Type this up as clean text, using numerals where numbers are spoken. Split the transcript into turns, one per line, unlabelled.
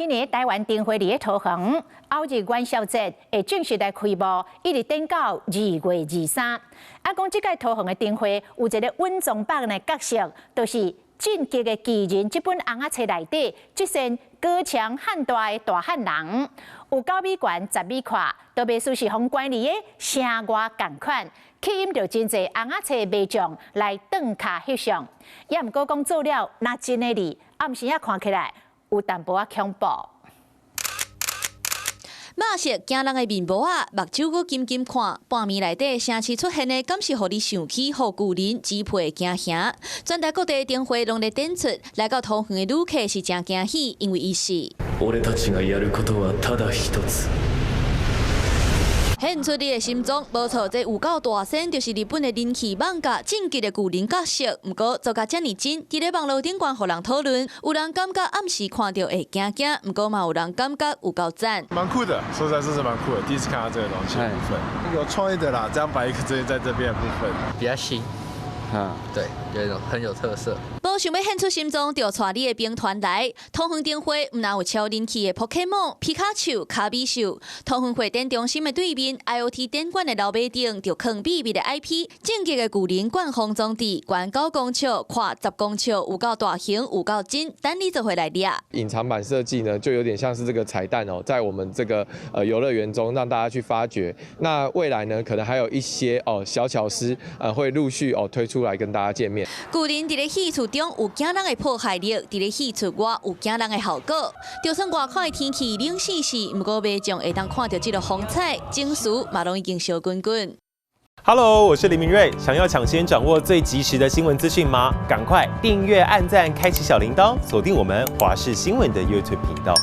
今年台灣燈會佇咧桃園，後日元宵節會正式來開幕，一直展到2月23。啊，講這屆桃園的燈會有一个隱藏版的角色，就是進擊的巨人這本尪仔冊內底，這身高強悍大的大漢人，有9米懸、10米闊，都袂輸是予關佇咧城外仝款，吸引著真濟尪仔冊迷眾來轉跤翕相。也毋過講做了，若真的哩，暗時仔看起來有淡薄仔恐怖。
肉色驚人的面無仔，目睭閣金金看，半暝內底城市出現的，敢是予你想起予巨人支配的驚嚇？全台各地燈會攏咧展出，來到桃園的旅客是誠驚喜，因為伊是。
俺たちがやることはただ一つ。
獻出你的心臟，無錯，這有夠大仙，就是日本的人氣漫畫《進擊的巨人》角色。毋過做甲遮爾真，佇咧網路頂懸予人討論，有人感覺暗時看著會驚驚，毋過嘛有人感覺有夠讚。
蠻酷的，說實在，這是蠻酷的，第一次看到這個東西部分，有創意的啦，這樣擺一個東西在這邊的部分
比較新，對，有一種很有特色。
無想欲獻出心臟，就帶你的兵團來。桃園燈會毋但有超人氣的 Pokémon、皮卡丘、卡比獸。桃園會展中心的對面，IoT 展館的樓尾頂，就囥秘密的 IP。進擊的巨人冠封裝置，懸9公尺，闊10公尺，有夠大型，有夠真，等你做伙來掠。
隱藏版設計呢，就有點像是這個彩蛋哦，在我們這個遊樂園中，讓大家去發掘。那未來呢，可能還有一些哦小巧思，會陸續哦推出來跟大家見面。
巨人佇咧戲厝中有驚人的破壞力，佇咧戲厝外有驚人的效果。就算外口的天氣冷死死，毋過民眾會當看著這个風采，情緒嘛攏已經燒滾滾。
Hello，我是林明瑞，想要搶先掌握最及時的新聞資訊嗎？趕快訂閱、按讚、開啟小鈴鐺，鎖定我們華視新聞的 YouTube 頻道。